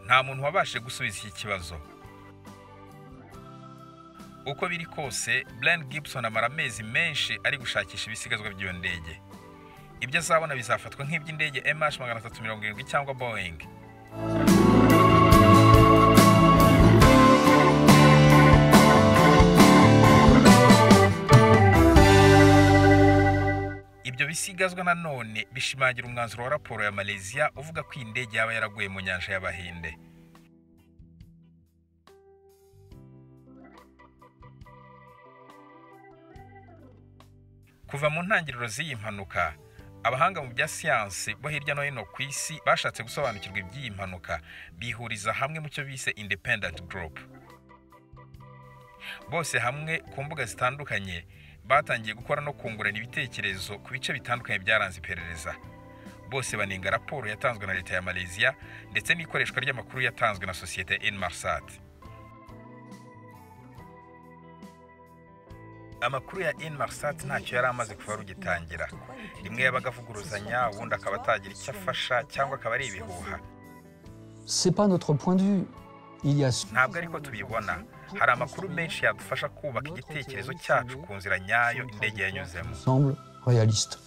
Nta muntu wabashije gusubiza iki kibazo. Uko biri kose, Blaine Gibson amara amezi menshi ari gushakisha ibisigazwa by'iyo ndege. Ibyo azabona bizafatwa nk'iby'indege MH 370 cyangwa Boeing. Ibyo bisigazwa nanone bishimangira umwanzuro wa raporo ya Malaysia uvuga ko iyi ndege yaba yaraguye mu nyanja y'Abahinde. Kuva mu ntangiriro z'iyi mpanuka, abahanga mu bya siyansi bo hirya no hino ku isi bashatse gusobanukirwa iby'iyi mpanuka, bihuriza hamwe mu cyo bise Independent Group. Bose hamwe ku mbuga zitandukanye batangiye gukora no kungurana ibitekerezo ku bice bitandukanye byaranze iperereza. Bose banenga raporo yatanzwe na leta ya Malaysia ndetse n'ikoreshwa ry'amakuru yatanzwe na sosiyete Inmarsat. Amakuru ya Inmarsat ntacyo yari amaze kuva rugitangira. Rimwe yabaga avuguruzanya, ubundi akaba atagira icyo afasha cyangwa akaba ari ibihuha. C'est pas notre point de vue. Il y a Ntabwo ariko tubibona. Hari amakuru menshi yadufasha kubaka igitekerezo cyacu ku nzira nyayo indege yanyuzemo. Semble réaliste.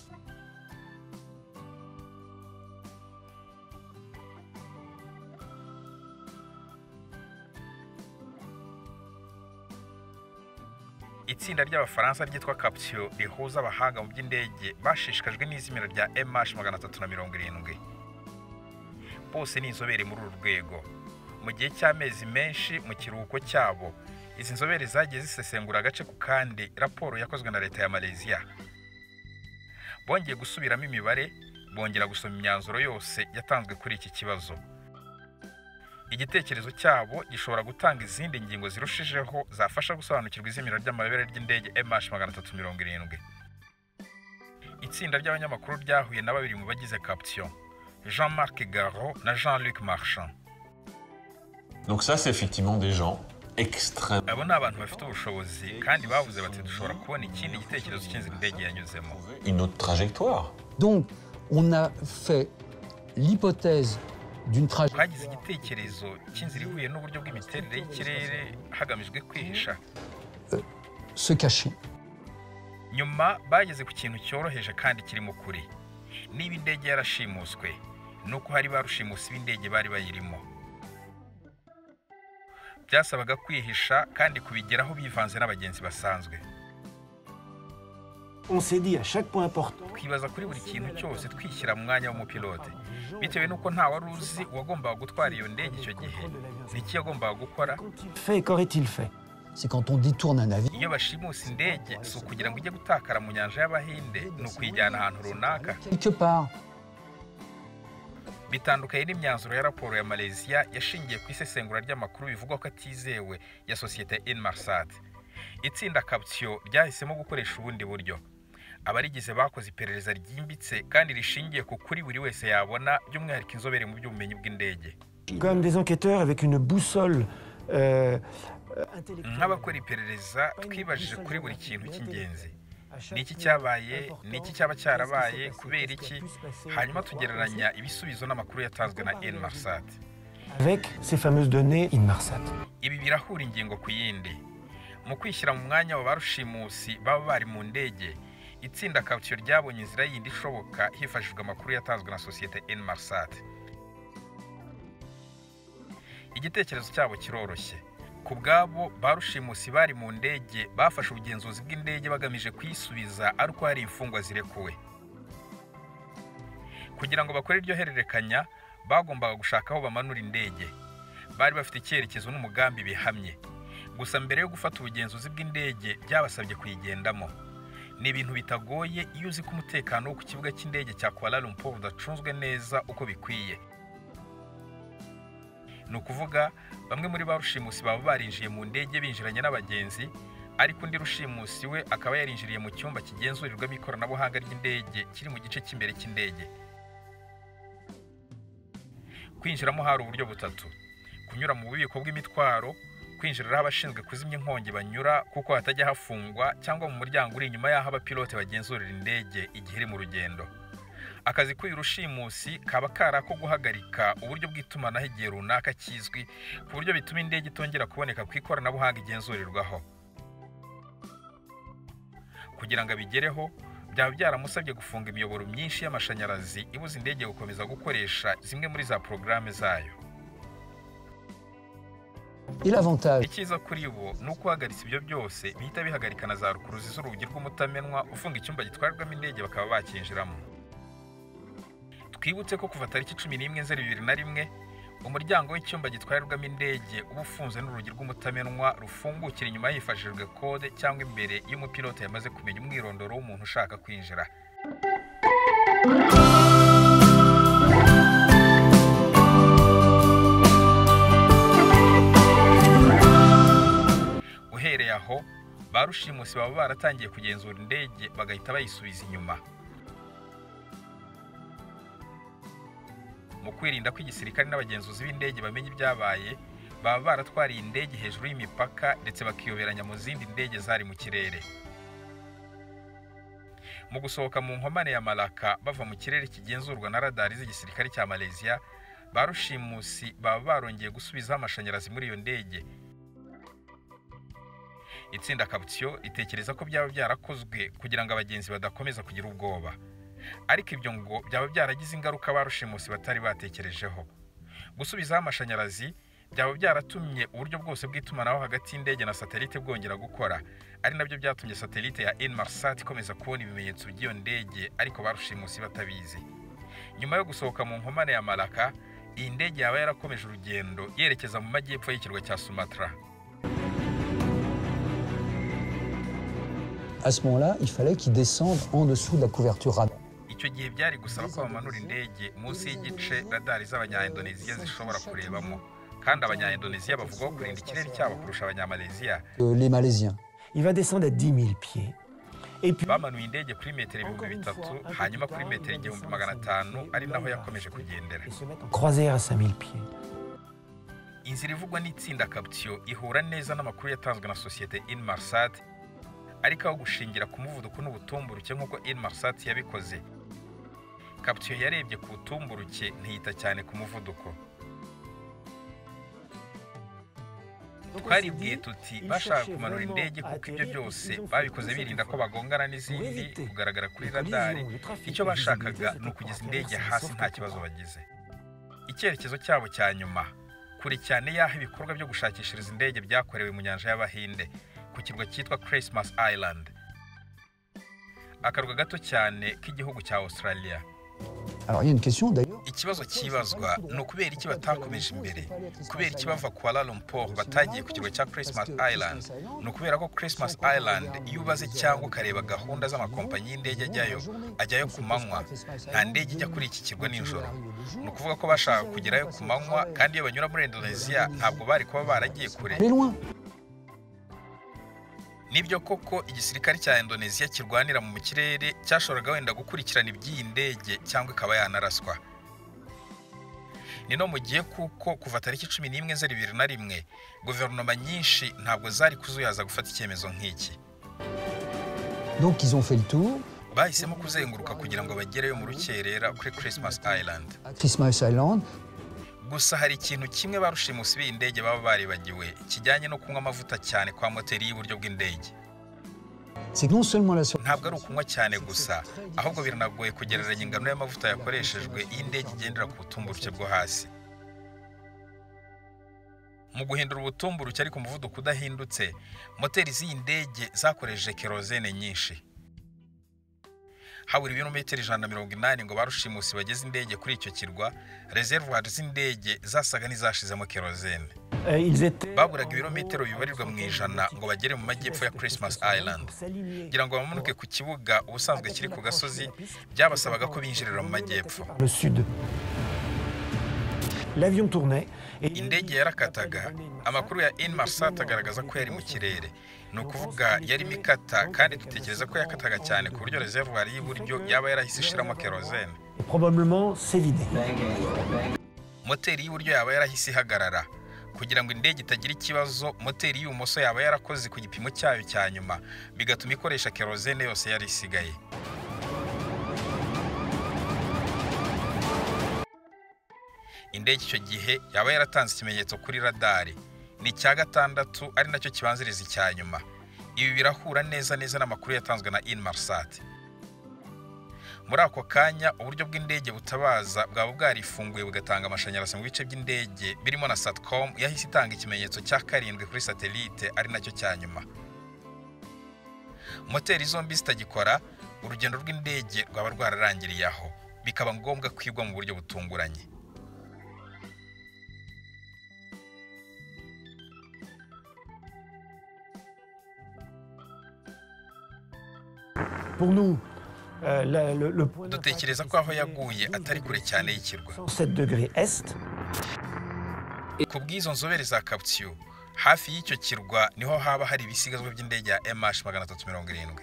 Itsinda ry'Abafaransa ryitwa Captio rihuza abahanga mu by'indege bashishikajwe n'izimira rya MH370. Bose ni inzobere muri uru rwego. Mu gihe cy'amezi menshi mu kiruhuko cyabo, izi nzobere zagiye zisesengura agace ku kandi raporo yakozwe na leta ya Malaysia. Bongeye gusubiramo imibare, bongera gusoma imyanzuro yose yatanzwe kuri iki kibazo. Igitekerezo cyabo gishobora gutanga izindi ngingo zirushijeho zafasha gusobanukirwa izimira ry'amabere ry'indege MH370. Itsinda ry'abanyamakuru ryahuye na babiri mu bagize Captio, Jean-Marc Garot na Jean-Luc Marchand. Donc ça, c'est effectivement des gens extrêmement... Abo ni abantu bafite ubushobozi kandi bavuze bati dushobora kubona ikindi gitekerezo cy'inzira indege yanyuzemo. Une autre trajectoire. Donc, on a fait l'hypothèse d'une trajectoire. Twagize igitekerezo cy'inzira ihuye n'uburyo bw'imiterere y'ikirere hagamijwe kwihisha. Se cacher. Nyuma bageze ku kintu cyoroheje kandi kirimo ukuri. Niba indege yarashimuswe, nuko hari ba rushimusi b'indege bari bayirimo. Byasabaga kwihisha kandi kubigeraho bivanze n'abagenzi basanzwe. On s'est dit à chaque point important. Twibaza kuri buri kintu cyose twishyira mu mwanya w'umupilote. Bitewe n'uko nta wari uzi uwagombaga gutwara iyo ndege icyo gihe, niki yagombaga gukora. Fait, qu'aurait-il fait? C'est quand on détourne un navire. Iyo bashimusa indege si ukugira ngo ijye gutakara mu nyanja y'Abahinde, ni ukuyijyana ahantu runaka. Quelque part. Bitandukanye n'imyanzuro ya raporo ya Malaysia yashingiye ku isesengura ry'amakuru bivugwa ko atizewe ya sosiyete Inmarsat. Itsinda Captio ryahisemo gukoresha ubundi buryo. Abarigize bakoze iperereza ryimbitse kandi rishingiye ku kuri buri wese yabona, by'umwihariko inzobere mu by'ubumenyi bw'indege. Comme des enquêteurs avec une boussole Nk'abakora iperereza twibajije kuri buri kintu cy'ingenzi. Ni iki cyabaye, ni iki cyaba cyarabaye, kubera iki, hanyuma tugereranya ibisubizo n'amakuru yatanzwe na Inmarsat. Avec ces fameuses données Inmarsat. Ibi birahura ingingo ku yindi. Mu kwishyira mu mwanya wa ba rushimusi baba bari mu ndege, itsinda Captio ryabonye inzira yindi ishoboka hifashishijwe amakuru yatanzwe na sosiyete Inmarsat. Igitekerezo cyabo kiroroshye. Ku bwabo, ba rushimusi bari mu ndege bafashe ubugenzuzi bw'indege bagamije kuyisubiza ari uko hari imfungwa zirekuwe. Kugira ngo bakore iryo hererekanya, bagombaga gushaka aho bamanura indege. Bari bafite icyerekezo n'umugambi bihamye. Gusa mbere yo gufata ubugenzuzi bw'indege byabasabye kuyigendamo. Ni ibintu bitagoye iyo uzi ko umutekano wo ku kibuga cy'indege cya Kuala Lumpur udacunzwe neza uko bikwiye. Ni ukuvuga bamwe muri ba rushimusi baba barinjiye mu ndege binjiranye n'abagenzi, ariko undi rushimusi we akaba yarinjiriye mu cyumba kigenzurirwamo ikoranabuhanga ry'indege kiri mu gice cy'imbere cy'indege. Kwinjiramo hari uburyo butatu: kunyura mu bubiko bw'imitwaro, kwinjira aho abashinzwe kuzimya inkongi banyura kuko hatajya hafungwa, cyangwa mu muryango uri inyuma y'aho abapilote bagenzurira indege igihe iri mu rugendo. Akazi k'uyu rushimusi kaba kari ako guhagarika uburyo bw'itumanaho igihe runaka kizwi, ku buryo bituma indege itongera kuboneka ku ikoranabuhanga igenzurirwaho. Kugira ngo abigereho, byaba byaramusabye gufunga imiyoboro myinshi y'amashanyarazi ibuza indege gukomeza gukoresha zimwe muri za porogaramu zayo. Icyiza kuri bo ni uko uhagaritse ibyo byose bihita bihagarika na za rukuruzi z'urugi rw'umutamenwa ufunga icyumba gitwarwamo indege bakaba bakinjiramo. Twibutse ko kuva tariki 11 Nzeri 2001 umuryango w'icyumba gitwarirwamo indege uba ufunze n'urugi rw'umutamenwa rufungukira inyuma hifashishijwe kode cyangwa imbere y'umupilote yamaze kumenya umwirondoro w'umuntu ushaka kwinjira. Uhereye aho, ba rushimusi baba baratangiye kugenzura indege bagahita bayisubiza inyuma. Mu kwirinda ko igisirikare n'abagenzuzi b'indege bamenya ibyabaye, baba baratwariye indege hejuru y'imipaka ndetse bakiyoberanya mu zindi ndege zari mu kirere. Mu gusohoka mu nkomane ya Malacca bava mu kirere kigenzurwa na radari z'igisirikare cya Malaysia, ba rushimusi baba barongeye gusubizaho amashanyarazi muri iyo ndege. Itsinda Captio ritekereza ko byaba byarakozwe kugira ngo abagenzi badakomeza kugira ubwoba. Ariko ibyo ngo byaba byaragize ingaruka ba rushimusi batari batekerejeho. Gusubizaho amashanyarazi Byaba byaratumye uburyo bwose bw'itumanaho hagati y'indege na satelite bwongera gukora, ari nabyo byatumye satelite ya Inmarsat ikomeza kubona ibimenyetso by'iyo ndege, ariko barushimusi batabizi. Nyuma yo gusohoka mu nkomane ya Malaka, iyi ndege yaba yarakomeje urugendo yerekeza mu majyepfo y'ikirwa cya Sumatra. À ce moment-là, il fallait qu'ils descendent en dessous de la couverture radar. Icyo gihe byari gusaba ko bamanura indege munsi y'igice radari z'Abanya-Indoneziya zishobora kurebamo, kandi Abanya-Indoneziya bavugwaho kurinda ikirere cyabo kurusha Abanyamaleziya. Les Malaisiens. Il va descendre à 10 000 pieds. Et puis, bamanuye indege kuri metero 3000, hanyuma kuri metero 1500, ari naho yakomeje kugendera. Croisière à 5000 pieds. Inzira ivugwa n'itsinda Captio ihura neza n'amakuru yatanzwe na sosiyete Inmarsat, ariko aho gushingira ku muvuduko n'ubutumburuke nk'uko Inmarsat yabikoze, Captio yarebye ku butumburuke ntiyita cyane ku muvuduko. Twaribwiye tuti bashaka kumanura indege kuko ibyo byose babikoze birinda ko bagongana n'izindi kugaragara kuri radari. Icyo bashakaga ni ukugeza indege hasi nta kibazo bagize. Icyerekezo cyabo cya nyuma kure cyane y'aho ibikorwa byo gushakishiriza indege byakorewe mu nyanja y'Abahinde, ku kirwa cyitwa Christmas Island, akarwa gato cyane k'igihugu cya Australia. Alors, il y a une question d'ailleurs. Ikibazo cyibazwa ni ukubera iki batakomeje imbere, kubera iki bava Kuala Lumpur batagiye ku kirwa cya Christmas Island. Ni ukubera ko Christmas Island iyo ubaze cyangwa ukareba gahunda z'amakompanyi y'indege ajyayo ku manywa, nta ndege ijya kuri iki kirwa nijoro. Ni ukuvuga ko bashaka kugerayo ku manywa, kandi iyo banyura muri Indonesia ntabwo bari kuba baragiye kure. Nibyo koko igisirikare cya Indonesia kirwanira mu kirere cyashoboraga wenda gukurikirana iby'iyi ndege cyangwa ikaba yanaraswa. Ni no mu gihe kuko kuva tariki 11 Nzeri 2001 guverinoma nyinshi ntabwo zari kuzuyaza gufata icyemezo nk'iki. Donc ils ont fait le tour. Bahisemo kuzenguruka kugira ngo bagereyo mu rukerera kuri Christmas Island. Christmas Island. Gusa hari ikintu kimwe barushimusi b'iyi ndege baba baribagiwe kijyanye no kunywa amavuta cyane kwa moteri y'iburyo bw'indege. Ntabwo ari ukunywa cyane gusa, ahubwo biranagoye kugereranya ingano y'amavuta yakoreshejwe iyi ndege igendera ku butumburuke bwo hasi. Mu guhindura ubutumburuke ariko umuvuduko udahindutse, moteri z'iyi ndege zakoresheje kerosene nyinshi. Habura ibirometero 180 ngo barushimusi bageze indege kuri icyo kirwa, reservoir z'indege zasaga n'izashizemo kerosene. Baburaga ibirometero bibarirwa mu 100 ngo bagere mu majyepfo ya Christmas Island. Kugira ngo bamanuke ku kibuga ubusanzwe kiri ku gasozi, byabasabaga ko binjirira mu majyepfo. L'avion tournait. Indege yarakataga. Amakuru ya Inmarsat agaragaza ko yari mu kirere. Ni ukuvuga yarimo ikata, kandi dutekereza ko yakataga cyane ku buryo reservoir y'iburyo yaba yarahise ishiramo kerosene. Probablement s'est vidée. Moteri y'iburyo yaba yarahise ihagarara. Kugira ngo indege itagira ikibazo, moteri y'ibumoso yaba yarakoze ku gipimo cyayo cya nyuma, bigatuma ikoresha kerosene yose yari isigaye. Indege icyo gihe yaba yaratanze ikimenyetso kuri radari, ni icya gatandatu ari nacyo kibanziriza icya nyuma. Ibi birahura neza neza n'amakuru yatanzwe na Inmarsat. Muri ako kanya uburyo bw'indege butabaza bwaba bwarifunguye bugatanga amashanyarazi mu bice by'indege birimo na Satcom yahise itanga ikimenyetso cya 7 kuri satelite ari nacyo cya nyuma. Moteri zombi zitagikora, urugendo rw'indege rwaba rwararangiriye aho, bikaba ngombwa kwigwa mu buryo butunguranye. Pour nous, le point dutekereza ko aho yaguye atari kure cyane y'ikirwa. 107 degrés est. Ku bw'izo nzobere za Captio, hafi y'icyo kirwa niho haba hari ibisigazwa by'indege ya MH370.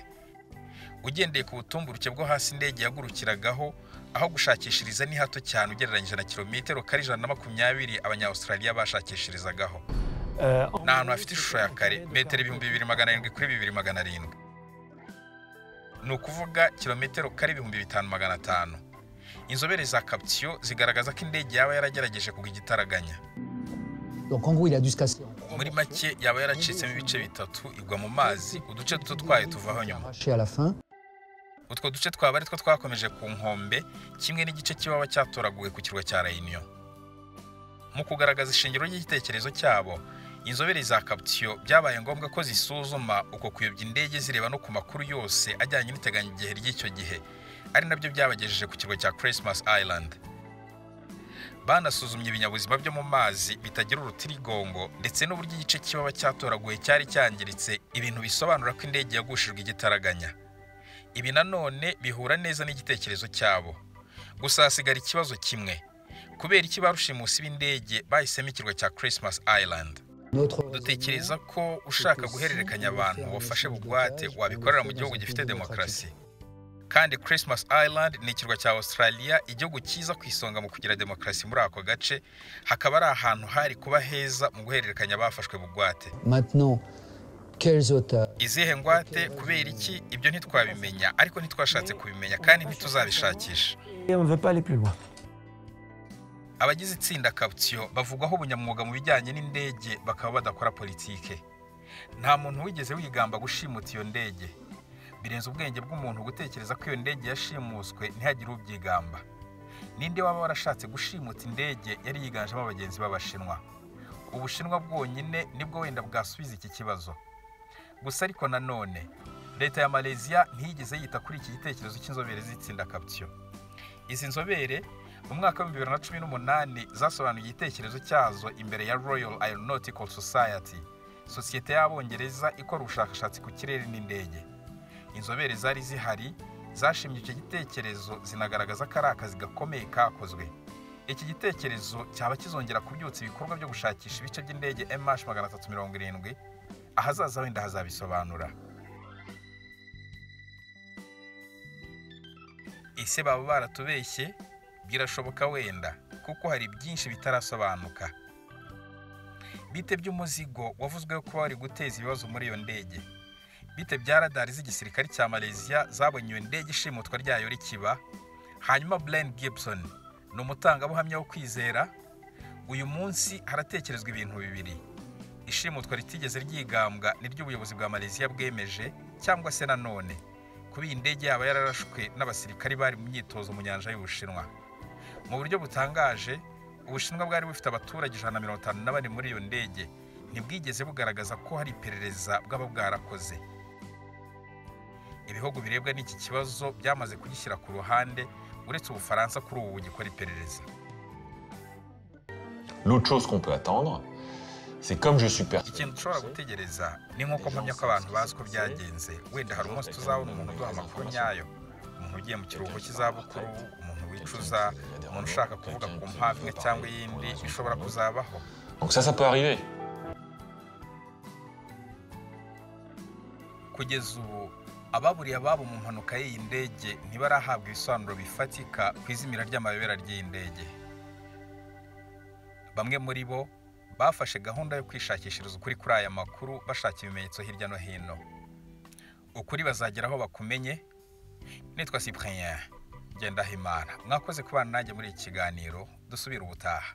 Ugendeye ku butumburuke bwo hasi indege yagurukiragaho, aho gushakishiriza ni hato cyane ugereranyije na kilometero kare 120 Abanya-Australia bashakishirizagaho. Ni ahantu hafite ishusho ya kare, metero 2700 kuri 2700. Ni ukuvuga kilometero kare 5500. Inzobere za Captio zigaragaza ko indege yaba yaragerageje kugwa igitaraganya. Donc en gros, il a dû se casser. Muri make yaba yaracitsemo ibice bitatu, igwa mu mazi, uduce duto twayo tuvaho nyuma. À la fin. Utwo duce twaba ari two twakomeje ku nkombe, kimwe n'igice kibaba cyatoraguwe ku kirwa cya Réunion. Mu kugaragaza ishingiro ry'igitekerezo cyabo, inzobere za Captio byabaye ngombwa ko zisuzuma uko kuyobya indege zireba no ku makuru yose ajyanye n'iteganyagihe ry'icyo gihe, ari nabyo byabagejeje ku kirwa cya Christmas Island. Banasuzumye ibinyabuzima byo mu mazi bitagira urutirigongo ndetse n'uburyo igice kibaba cyatoraguye cyari cyangiritse, ibintu bisobanura ko indege yagushijwe igitaraganya. Ibi nanone bihura neza n'igitekerezo cyabo. Gusa hasigara ikibazo kimwe: kubera iki ba rushimusi b'indege bahisemo ikirwa cya Christmas Island? Dutekereza ko ushaka guhererekanya abantu wafashe bugwate wabikorera mu gihugu gifite demokarasi, kandi Christmas Island ni ikirwa cya Australia, igihugu cyiza ku isonga mu kugira demokarasi muri ako gace, hakaba ari ahantu hari kuba heza mu guhererekanya abafashwe bugwate. Maintenant, quels otages? Izihe ngwate? Kubera iki? Ibyo ntitwabimenya, ariko ntitwashatse kubimenya kandi ntituzabishakisha. Et on ne veut pas aller plus loin. Abagize itsinda Captio bavugwaho ubunyamwuga mu bijyanye n'indege, bakaba badakora politike. Nta muntu wigeze wigamba gushimuta iyo ndege. Birenze ubwenge bw'umuntu gutekereza ko iyo ndege yashimuswe ntihagire ubyigamba. Ninde waba warashatse gushimuta indege yari yiganjemo abagenzi b'Abashinwa? Ubushinwa bwonyine nibwo wenda bwasubiza iki kibazo. Gusa ariko nanone leta ya Malaysia ntiyigeze yita kuri iki gitekerezo cy'inzobere z'itsinda Captio. Izi nzobere mu mwaka wa 2018 zasobanuye igitekerezo cyazo imbere ya Royal Aeronautical Society, sosiyete y'Abongereza ikora ubushakashatsi ku kirere n'indege. Inzobere zari zihari zashimye icyo gitekerezo, zinagaragaza ko ari akazi gakomeye kakozwe. Iki gitekerezo cyaba kizongera kubyutsa ibikorwa byo gushakisha ibice by'indege MH370. Ahazaza wenda hazabisobanura. Ese baba baratubeshye? Birashoboka wenda, kuko hari byinshi bitarasobanuka. Bite by'umuzigo wavuzweho kuba wari guteza ibibazo muri iyo ndege? Bite bya radari z'igisirikare cya Malaysia zabonye iyo ndege ishimutwa ryayo rikiba? Hanyuma Blaine Gibson ni umutangabuhamya wo kwizera. Uyu munsi haratekerezwa ibintu bibiri: ishimutwa ritigeze ryigambwa n'iry'ubuyobozi bwa Malaysia bwemeje, cyangwa se nanone kuba iyi ndege yaba yararashwe n'abasirikari bari mu myitozo mu nyanja y'Ubushinwa. Mu buryo butangaje, Ubushinwa bwari bufite abaturage 154 muri iyo ndege, ntibwigeze bugaragaza ko hari iperereza bwaba bwarakoze. Ibihugu birebwa n'iki kibazo byamaze kugishyira ku ruhande, uretse Ubufaransa kuri ubu bugikora iperereza. L'autre chose qu'on peut attendre, c'est comme je suis persuadé. Ikintu dushobora gutegereza ni nk'uko mpamya ko abantu bazi uko byagenze, wenda hari umunsi tuzabona umuntu uduha amakuru nyayo, umuntu ugiye mu kiruhuko cy'izabukuru, umuntu wicuza, umuntu ushaka kuvuga ku mpamvu imwe cyangwa iyindi, ishobora kuzabaho. Donc ça peut arriver. Kugeza ubu ababuriye ababo mu mpanuka y'iyi ndege ntibarahabwa ibisobanuro bifatika ku izimira ry'amayobera ry'iyi ndege. Bamwe muri bo bafashe gahunda yo kwishakishiriza ukuri kuri aya makuru, bashaka ibimenyetso hirya no hino. Ukuri bazageraho bakumenye. Nitwa Cyprien Ngendahimana, mwakoze kubana nanjye muri iki kiganiro. Dusubire ubutaha.